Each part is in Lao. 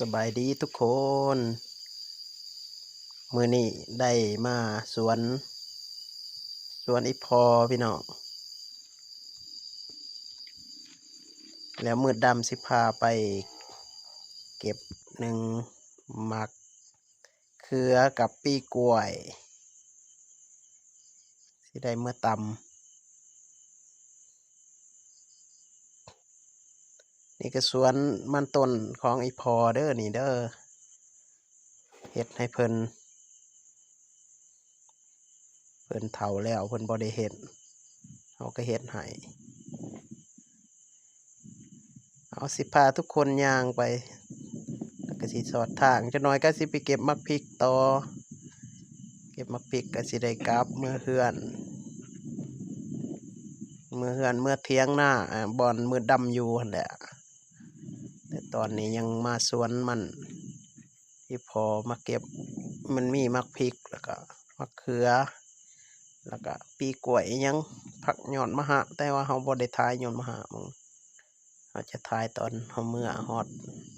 ສະບາຍດີທຸກຄົນ ມື້ນີ້ໄດ້ມາສວນ ສວນອີ່ພໍ່ພີ່ນ້ອງ ແລ້ວມືດດຳຊິພາໄປເກັບໜຶ່ງໝາກເຂືອກັບປີກລ້ວຍ ຊິໄດ້ເມືອຕຳ. ນີ້ກໍສວນມັນຕົ້ນຂອງອີ່ພໍ່ເດີ ນີ້ເດີ ເຮັດໃຫ້ເພິ່ນ ເພິ່ນເຖົ້າແລ້ວ ເພິ່ນບໍ່ໄດ້ເຮັດ ເຮົາກໍເຮັດໃຫ້. ເອົາ ຊິພາທຸກຄົນຍ່າງໄປ ແລ້ວກໍຊິສອດທາງ ຈັກໜ້ອຍກໍຊິໄປເກັບໝາກພິກຕໍ່ ເກັບໝາກພິກກໍຊິໄດ້ກັບເມືອເຮືອນ ເມືອເຮືອນ ເມືອຖຽງນາ ອາ ບ່ອນມືດດຳຢູ່ຫັ້ນແຫຼະ. ແຕ່ຕອນນີ້ຍັງມາສວນມັນ ອີ່ພໍ່ມາເກັບ ມັນມີໝາກພິກ ແລ້ວກໍໝາກເຂືອ ແລ້ວກໍປີກລ້ວຍອີ່ຫຍັງ ຜັກຍອດມະຫະ ແຕ່ວ່າເຮົາບໍ່ໄດ້ຖ່າຍຍອດມະຫະ ເຮົາຈະຖ່າຍຕອນເຮົາເມືອຮອດ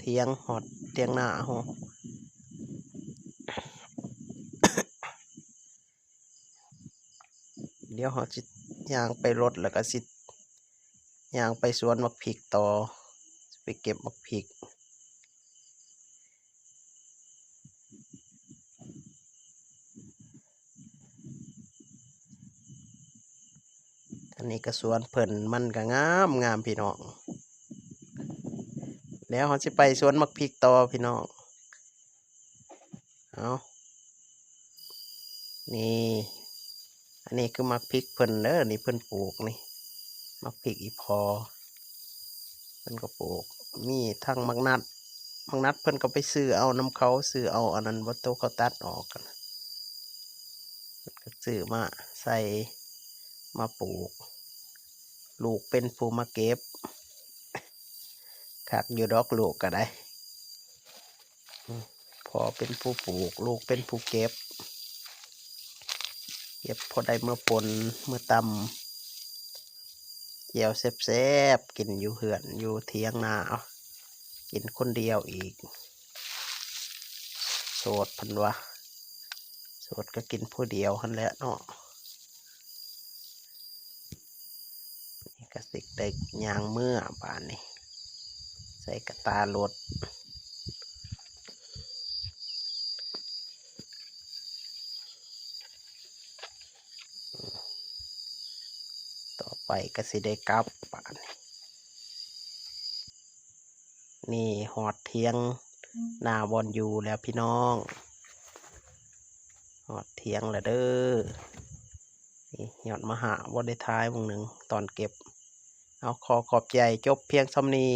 ຖຽງ ຮອດຖຽງນາເຮົາ. ດຽວເຮົາຊິຍ່າງໄປລົດ ແລ້ວກໍຊິຍ່າງໄປສວນໝາກພິກຕໍ່ ຊິໄປເກັບໝາກພິກ. ອັນນີ້ກໍສວນເພິ່ນ ມັນກໍງາມໆ ພີ່ນ້ອງ. ແລ້ວເຮົາຊິໄປສວນໝາກພິກຕໍ່ ພີ່ນ້ອງ. ເອົາ ນີ້ ອັນນີ້ຄືໝາກພິກເພິ່ນເດີ ນີ້ເພິ່ນປູກນີ້ ໝາກພິກອີ່ພໍ່ ເພິ່ນກໍປູກ ມີທັງໝາກນັດ ໝາກນັດເພິ່ນກໍໄປຊື້ເອົານຳເຂົາ ຊື້ເອົາອັນນັ້ນບໍ່ ໂຕເຂົາຕັດອອກ ເພິ່ນກໍຊື້ມາໃສ່ ມາປູກ ລູກເປັນຜູ້ມາເກັບ ຄັກຢູ່ດອກລູກກໍໄດ້ ອືມ ພໍ່ເປັນຜູ້ປູກ ລູກເປັນຜູ້ເກັບ ເກັບພໍໄດ້ເມືອປົ່ນເມືອຕຳ ແຈ່ວແຊບໆ ກິນຢູ່ເຮືອນຢູ່ຖຽງນາ ເອົາ ກິນຄົນດຽວອີກ ໂສດເພິ່ນວ່າ ໂສດກໍກິນຜູ້ດຽວຫັ້ນແຫຼະເນາະ. ນີ້ກໍຊິໄດ້ຍ່າງເມືອບາດນີ້ ໃສ່ກະຕ່າລົດ ຕໍ່ໄປກໍຊິໄດ້ກັບບາດນີ້. ນີ້ຮອດຖຽງນາບ່ອນຢູ່ແລ້ວພີ່ນ້ອງ ຮອດຖຽງແລ້ວເດີ. ນີ້ຍອດມະຫະ ບໍ່ໄດ້ຖ່າຍມື້ໜຶ່ງຕອນເກັບ. ເອົາ ຂໍຂອບໃຈ ຈົບພຽງສ່ຳນີ້.